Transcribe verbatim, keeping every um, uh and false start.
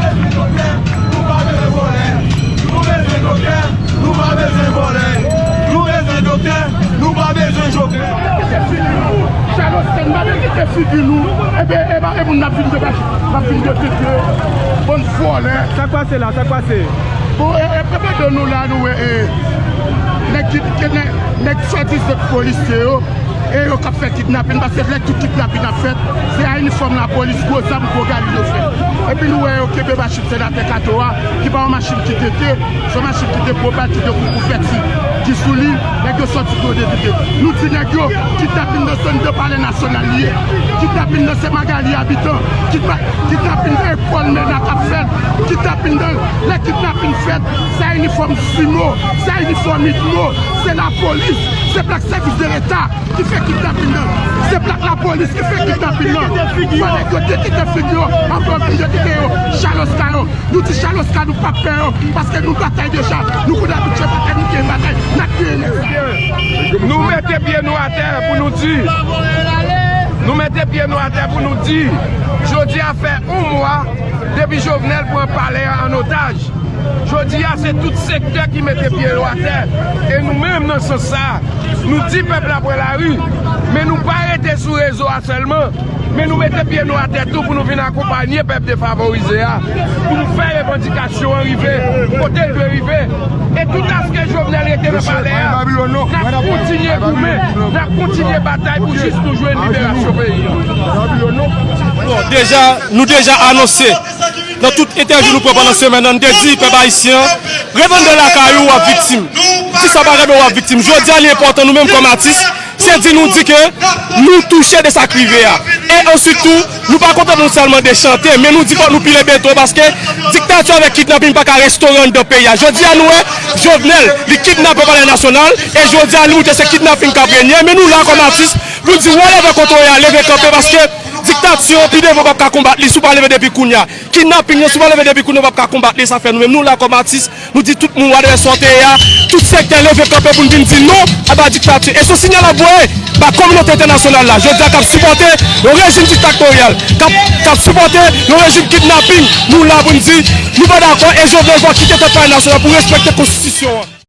Nou pa bezwen vòlè, nou pa bezwen vòlè. Nou bezwen doktè, nou pa bezwen Jovenel. Charles Stanley, pa vin kite figi nou. Ebyen, e pa e moun n ap vin de bach, n ap vin de tete. Bann vòlè. Sa k pase la? Sa k pase? Bon, e, e, e, pandan nou la, nou wè, e, nèg ki, ki, nèg, nèg swadizan polisye yo, e yo k ap fè kidnapin, paske lè tout kidnapin ap fèt, se a inifòm lapolis, gwo zam, gwo gali yo fè. Epi nou wè yo kenbe machin senatè Kato a, ki pa yon machin ki tete, se yon machin ki te pwòp, ki te kou konfèti ki sou li, nèg yo sòti gwo depite. Nou di nèg yo, kidnapin nan zòn de Palè Nasyonal li ye, kidnapin nan se Magali Abitan, kidna-, kidnapin nan e Paul Mena k ap fè l, kidnapin nan, lè kidnapin fèt, se a inifòm Simo, se a inifòm Itmo, se lapolis, se blak sèvis de leta ki fè kidnapin nan. Se blak lapolis ki fè kidnapin nan. Fò nèg yo dekite figi yo, ankò vin dekite yo. Chaloska yo, nou di Chaloska nou p ap pè yo, paske nou batay deja. Nou konn abitye batay, nou gen batay, n ap genyen nèg sa. Nou mete pye nou atè pou nou di, nou mete pye nou atè pou nou di, jodi a fè yon mwa depi Jovenel pran palè a an otaj. Jodi a, se tout sektè ki mete pye yo atè. E nou menm, nan sans sa a, nou di pèp la pran lari. Men nou pa rete sou rezo a sèlman, men nou mete pye nou atè tou pou nou vin akonpanye pèp defavorize a, pou nou fè revandikasyon an rive kote l dwe rive. E toutaske Jovenel rete nan palè a, n ap kontinye goumen, n ap kontinye batay pou jis nou jwenn liberasyon peyi a. Bon, deja, nou deja anonse nan tout entèvyou nou pran pandan semèn nan, nou te di pèp ayisyen an, revandre lakay ou, w ap viktim. Si sa pa reve, w ap viktim. Jodi a, li enpòtan nou menm kòm atis, se di nou di ke nou touche de sa k rive a. E answit tou, nou pa kontante nou sèlman de chante, men nou di fòk nou pile beton paske diktati avèk kidnapin pa ka restore anndan peyi a. Jodi a, nou wè Jovenel, li kidnape Palè Nasyonal, e jodi a, li montre se kidnapin k ap renye, men nou la kòm atis pou n di wòlè vè kontwole a, leve kanpe paske diktati an pi devan w p ap ka konbat li si w pa leve depi kounye a. Kidnaping nan, si w pa leve depi kounye a, w p ap ka konbat li. Sa fè nou menm, nou la kòm atis, nou di tout moun, whatever sa w te ye a, tout sektè leve kanpe pou n vin di non aba diktati. E se yon siyal n ap voye ba kominote entènasyonal la, jodi a, k ap sipòte yon rejim diktatoriyal, k ap, k ap sipòte yon rejim kidnaping. Nou la pou n di, nou pa dakò, e Jovenel fò kite tèt Palè Nasyonal pou respekte konstitisyon an.